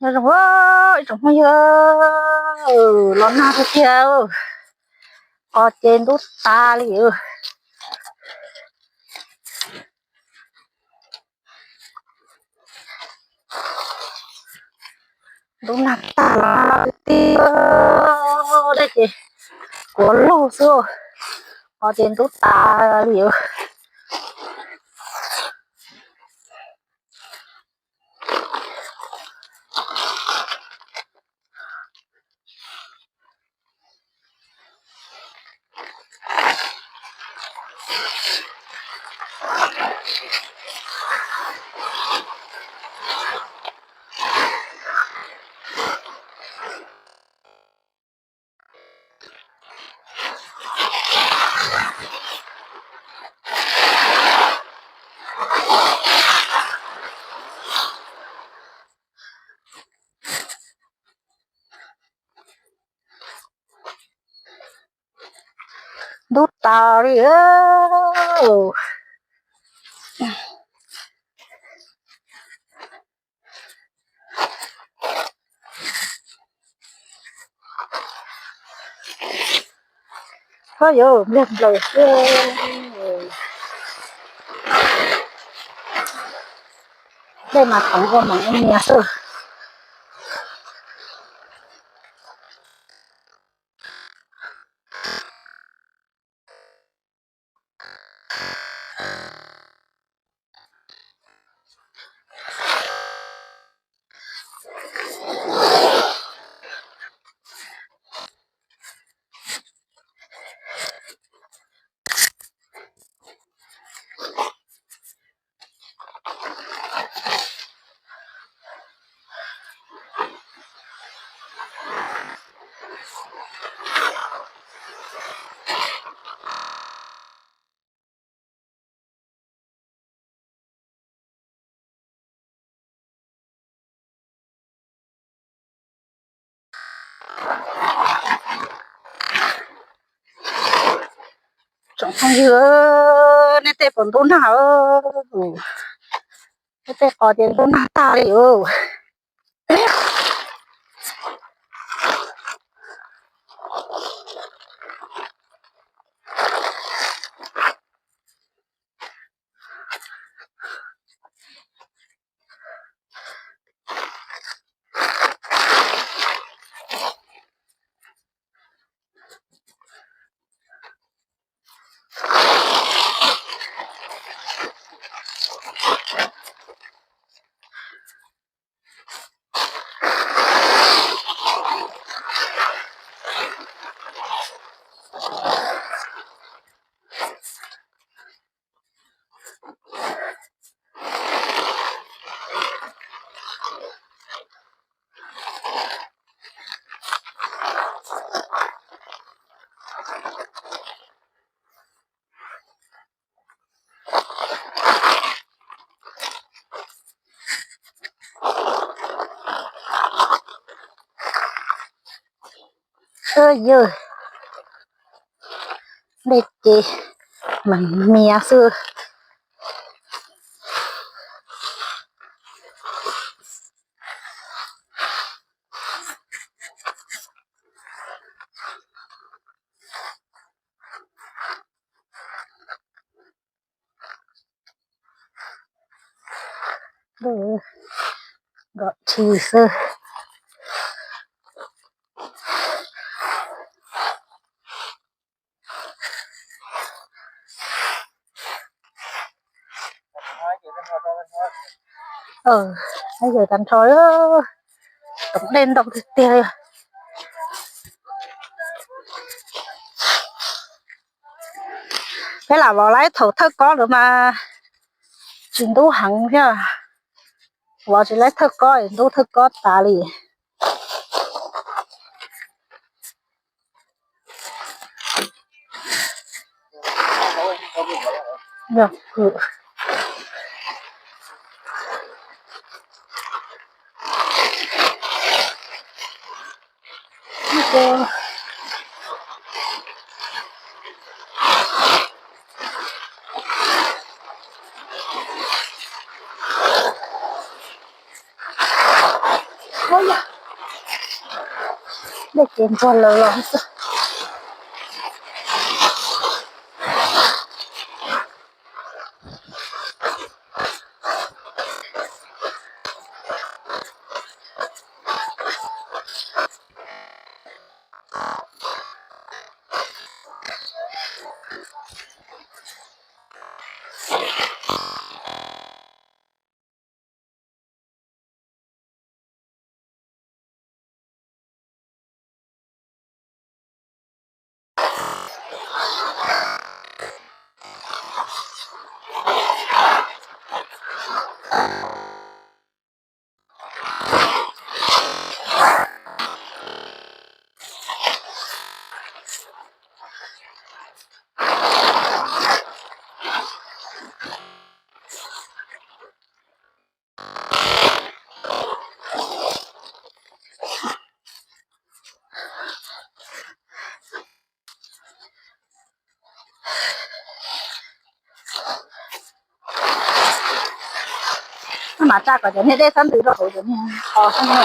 Nyob zoo ib tsoom phooj ywg, los nag tiag tiag, qhov ces ntub tas li. Ntub nag tag los tiag, dej ces kuav lug xwb, qhov ces ntub tas li. Ntub tas li. Ho yuav npliag nplaws xwb. Dej mas tov ua mas ua nias xwb. Tsoom phooj ywg, nej tej puas ntub nag? Nej tej qhov ces ntub nag tag li os. Yawg, dej ces mas mias xwb. Nkom tshis xwb. Yawg tag nrho, toom dej ntau tiag tiag li. Peb lam vov laib thaum thawj kob lawm mas tsis ntub heev thiab. Vov tsis laib thawj kob es ntub thawj kob tas li. Dej ces nquag lawm los xwb. Mam tsa kom cov niag dej txhob ntws rau hauv cov niag qhov xwb na.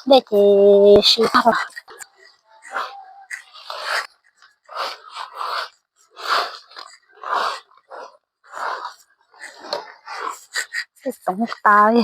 Dej ces siav tag los. Tej toov tas li.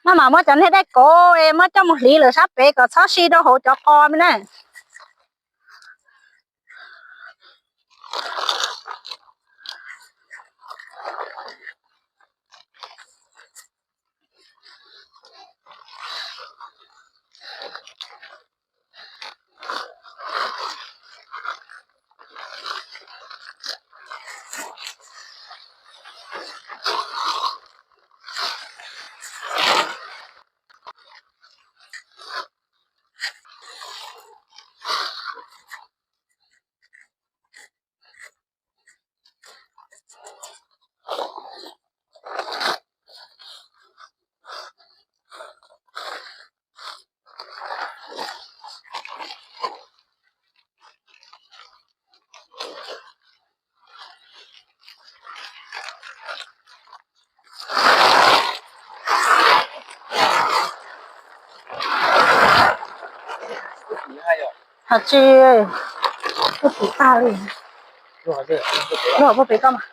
Maj mam muab cov niag dej kauv es muab coj mus hliv lawm sab pem kom txhob si rau hauv cov qos me na. Hais tsis, twb pum tag li. Lub hauv pug pem koj mas.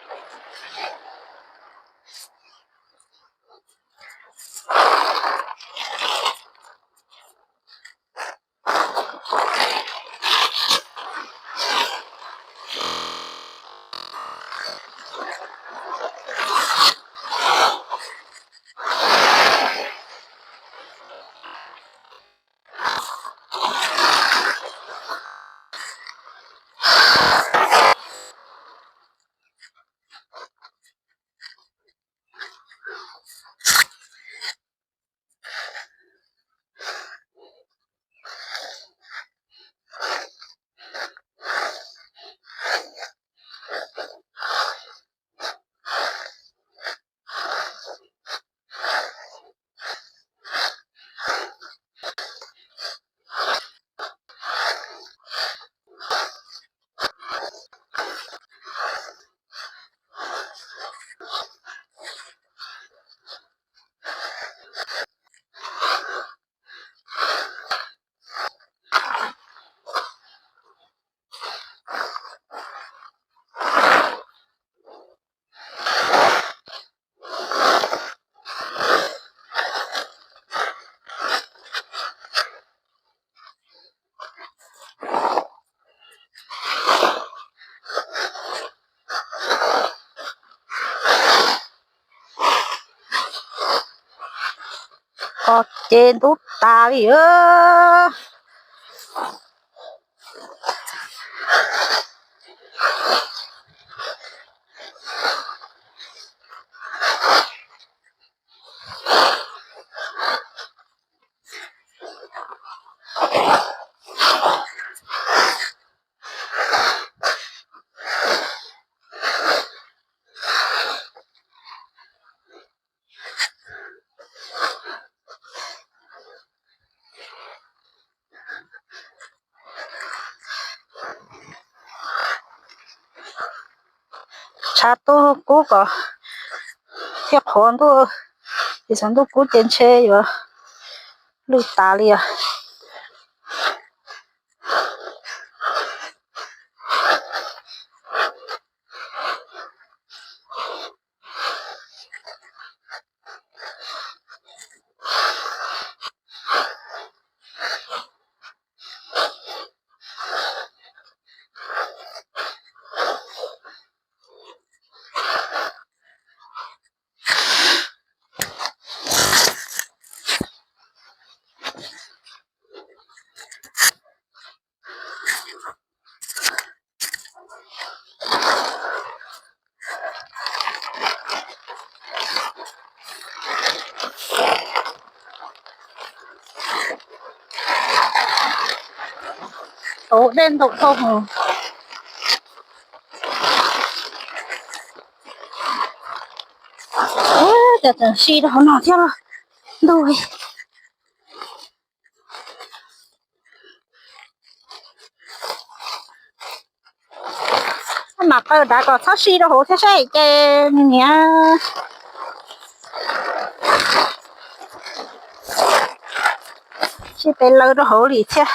ces ntub tas li. Tshav tuaj kub kom thiaj qhuav ntuj, ces tshav ntuj kub ces ntshe yuav lwj tas li os. Tau dej ntau dhau. Cas tseem si rau hauv no thiab los ntuj. Mam qaws dav kom txhob si rau hauv thiab saib ces niam sib pes lawv rau hauv li thiab.